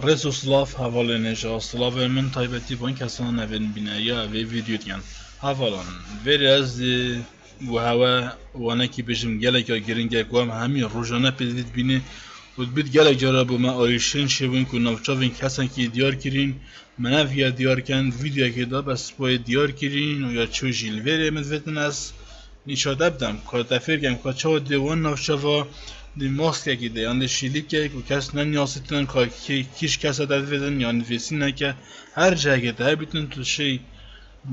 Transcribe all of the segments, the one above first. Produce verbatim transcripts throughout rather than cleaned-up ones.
Rêz û silav hevalên hêja, silavên min taybetî van kesan evên bîne ya vê vîdyo dikin. Hevalan, vêrê ez ê û hewe wanekî bêjim geleka giring e ku em hemî rojane pêdivî dibînê û dibît gelek cara bo me arîşên şêwin ku navçavên kesekî diyar kirîn, me neviya diyar ken, vîdyoyekê de bes boyê diyar kirîn û ya çû jî li vêrê min divêtin ez nîşa te bidem, ka te fêr kem ka çawa dê wan navçava dê maskekî de yan dê şîlîkek û kes neniyasîtin ka kê kîş kese te divêtin yan nivîsîneke her cihekê te hebîtin tu şey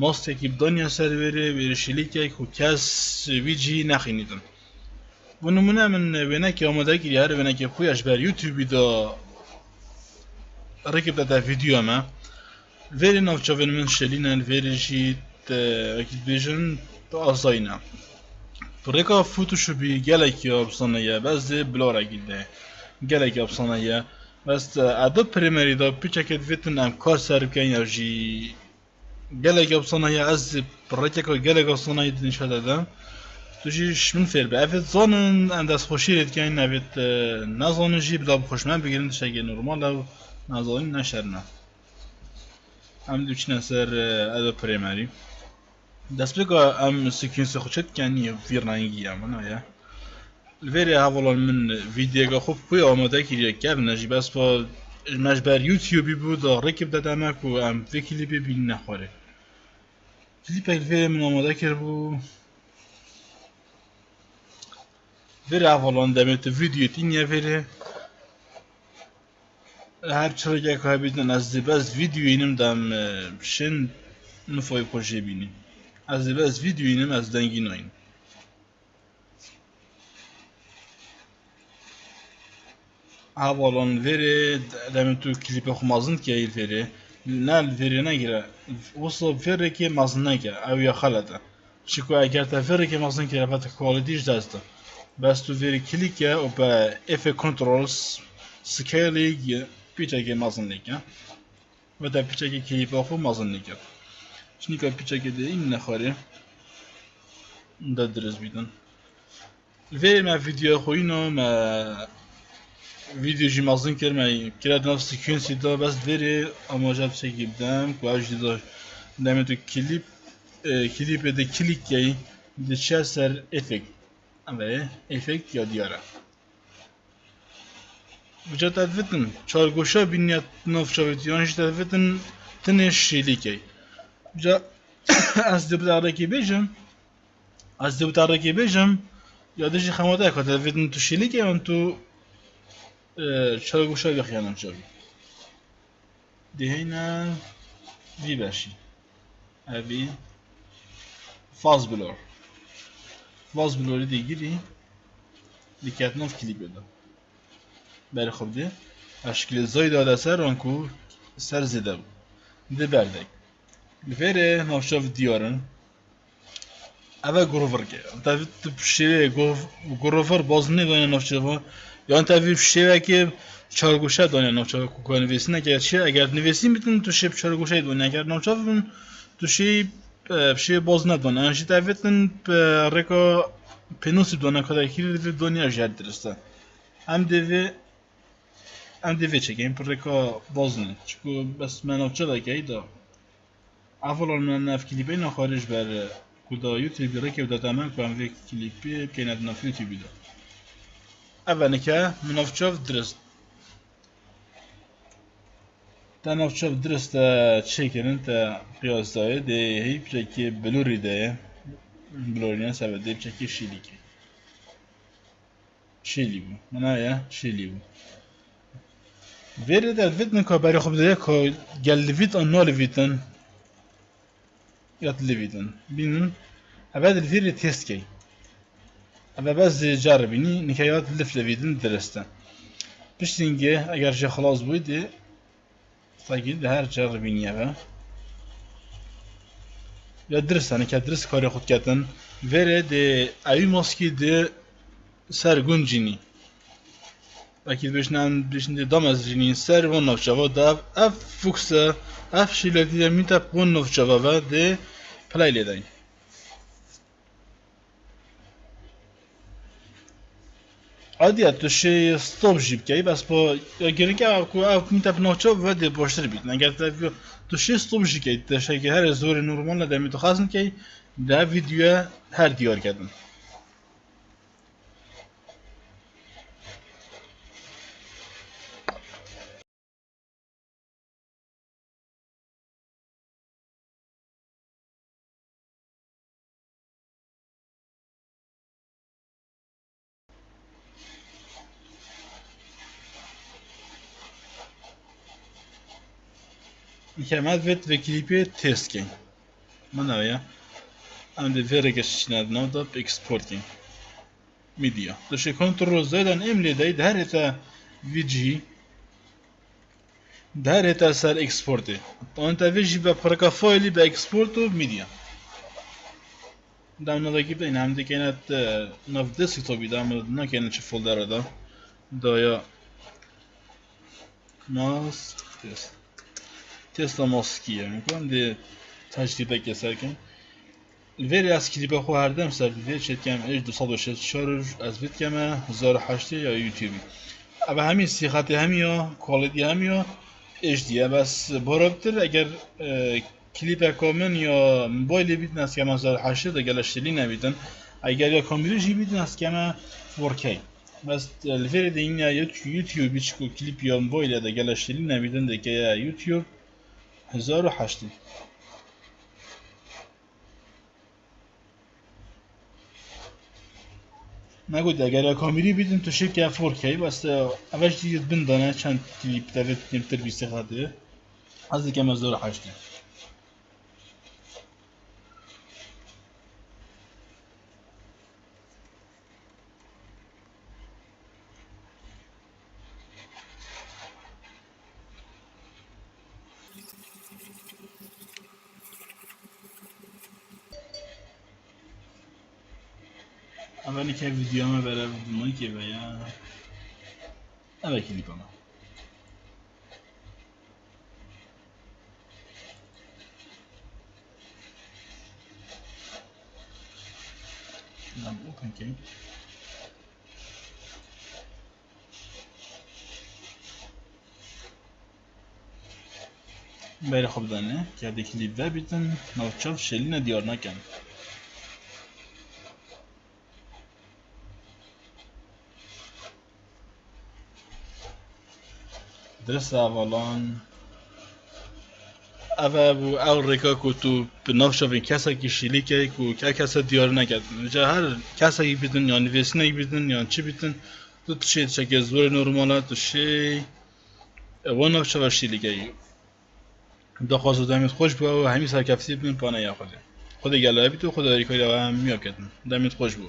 maskekî bidaniya ser vêrê, vêrê şîlîkek û kes wî cihî nexînîtin. Bo nimûne min wênekê amade kiriye, her wênekê xwe ya ji ber YouTubeî de rêkê bide te vîdyoya me. Vêrê navçavên min şelî ne, vêrê jî te, wekî dibêjin, tu azayî ne. Bi rêka Photoshopî gelekî apsane ye, bes dê Blur-ekî de gelekî apsane ye. Bes, e, Adobe Premiereî de piçekê divêtin em kar ser bikin ya jî gelek apsane ye, ez bi rêkeka gelek apsane ye nîşa te dem. Tu jî ji min fêr be. Ev ê zanin, em destxweşî lê dikin, ev ê, e, nezanin jî bila bi xwe ji me bigirin, tiştekê normal e û nezanîn ne şer ne. Em dê biçine ser, e, Adobe Premiereî. Destpêka em sekensê xwe çê dikin, yê vî rengî ye, min heye. Li vêrê hevalan min vîdyoyeka xwe bi xwe amade kiriye, kevne jî bes pa me ji ber YouTubeî bû da rêkê bide te me ku em vê klîpê bînine xwarê. Klîpek li vêrê min amade kiribû. Vêrê hevalan demê tu vîdyoyê tîniye vêrê. Her çi rêkek hebîtin ez dê bes vîdyoyî nim dem, e, şên nifayê xwe jê bînî. Ez dê bes vîdyoyî nim ez dengî nayîn. Hevalan vêrê demê tu klîpê xwe mezin dikeyî vêrê. Ne li vêrê negire. Wisa vê rêkê mezin neke. Ew ya xelet e. Çiku eger te vê rêkê mezin kire, ve te quality ji dest de. Bes tu vêrê klîke û be effect controls, scaling, piçekê mezin lêke. Ve te piçekê klîpa xwe mezin lêke. Çinika piçekê de în nexwarê de dirist bîtin. Vê me vîdyoya xwe îno me vîdyo jî mezin kir, me kire di nav sekensî de, bes vêrê amaje piçekî bidem ku ew jî de demê tu klîp, e, klîpê de klîk key, diçe ser effect. Em vê effect ya diyar e. Uca te divitin çargoşa bîniya navçavê tu, yan jî te divitin tinê şêlîkey. Uca ez dê bi te rêkê bêjim, ez dê bi te rêkê bêjim, ya dijî xemateyeka te divitin tu şêlîkey yan tu, e, çargoşa bixîya navçavê. Dihêne vî beşî. Evî Faz Blur. Faz Blurî dê girî diketin nav klîpê de. Berê xwe bidê. Eşkilê zayî dade ser wan ku ser zêde bû. Di berdek. Li vêrê navçev diyar in. Ev e groverkê. Te vî tu şêwê gov-, grover bazinê dane navçeva. Yan te vî şêwekê çargoşe dane navçeva ku ka nivîsîneke çi? Eger nivîsîn bitin tu şê bi çargoşeyê dane. Eger navçev bin tu şê, e, bi şê bazine dane. Yan jî te vêtin bi rêka pênûsî dane ka te kirî divê dane ya jî her dirist e. Em dê vê, em dê vê çekin bi rêka bazine. Çiku bes me navçeveke da. Ev ola min ev klîpê naxware ji ber ku da YouTube rêkê bide te me ku em vê klîpê bikeyne di nav YouTubeî de. Ev e nike min navçev dirist. Te navçev dirist te çêkirin te qiyas dayê dê heyî piçekê bilûrî de ye. Bilûrî ne sebe dê piçekê şîlîkê. Şêlî bû. Mana ye, şêlî bû. Vêrê de vît nika berê xwe bide ye ka gel li vît an nali vîtin. Ya li vîtin. Bînin. Eve di vîrê test key. Eve bes zê caribînî, nika ya li vîtin dirist e. Piştîngê, eger jê xilas bûyî dê, Fegî di her ceribînî eve. Ya dirist e, nika dirist karê xwe diketin. Vêrê dê ewî maskî dê ser guncînî. Wekî dibêjin em dibêjin dê damezrînî ser wan navçeva de ev, ev fuks e, ev şîletî ye mî te bi wan navçeva ve dê play lê dey. Adiya tu şê stop jî bikey, bes po ya girîng e ku ev mîte bi navçe ve dê baştir bît. Eger te tu şê stop jî key, te şekê herê zorê normal ne demê tu xezm key, de ev vîdyoya her diyar kedin. Îkê me divêt vê klîpê test kên. Min ew ya. Em dê vê rêkê şişîne di nav de bi export kên. Media. Tu şê Ctrl Z dan em lê dey, di her hêta vî cihî, di her hêta ser exportê. An te vê jî be pireka faylî be export û media. Dem navekî bideyne, em dikeyne te nav desktopî de, em nakeyne çi foldera de. Daya Mask test. Testa maskî ye. Em dê tecrîbekê ser kin. Li vêrê ez klîpa xwe herdem ser vê çêdikem H du sed û şêst û çar ez vê dikeme hezar û heştê ya YouTubeî. Eve hemî sîxetê hemî ya, quality hemî ya H D ye. Bes bara bitir eger, e, klîpeka min ya mobaylê bîtin ez dikeme hezar û heştê de gele şêlî nebîtin. Eger ya kamîrê jî bîtin ez dikeme four K. Bes, e, li vêrê de yine YouTube, YouTube çiku klîp ya mobaylê de gele şêlî nebîtin dikeye YouTube hezar û heştê. Negot eger ya kamîrî bîtin tu şêke four K, bes, e, eve jî bin dane çend klîp devê kêmtir bî sêxetê. Ez dikeme hezar û heştê. Ama nike videoma bere videoma ke veya. Evet, klip ama. Tamam, okey. Berê xwe bidane, ke dê klîp vebîtin, navçav şêlîne diyar nakin. Dirist e hevalan. Ev e bû ew rêka ku tu bi nav çavên kesekî şîlî key ku ke kese diyar neket. Ca her kesekî bîtin, yan nivîsînekî bîtin, yan çi bîtin, tu tişê çekê zorê normal e, tu şê, e, wan nav çava şîlî key. Daxwaza demê xweş bû û hemî serkeftî bin paneya Xwedê. Xwedê gelo bît û Xwedê alîkarî we hemiya ketin. Demê xweş bû.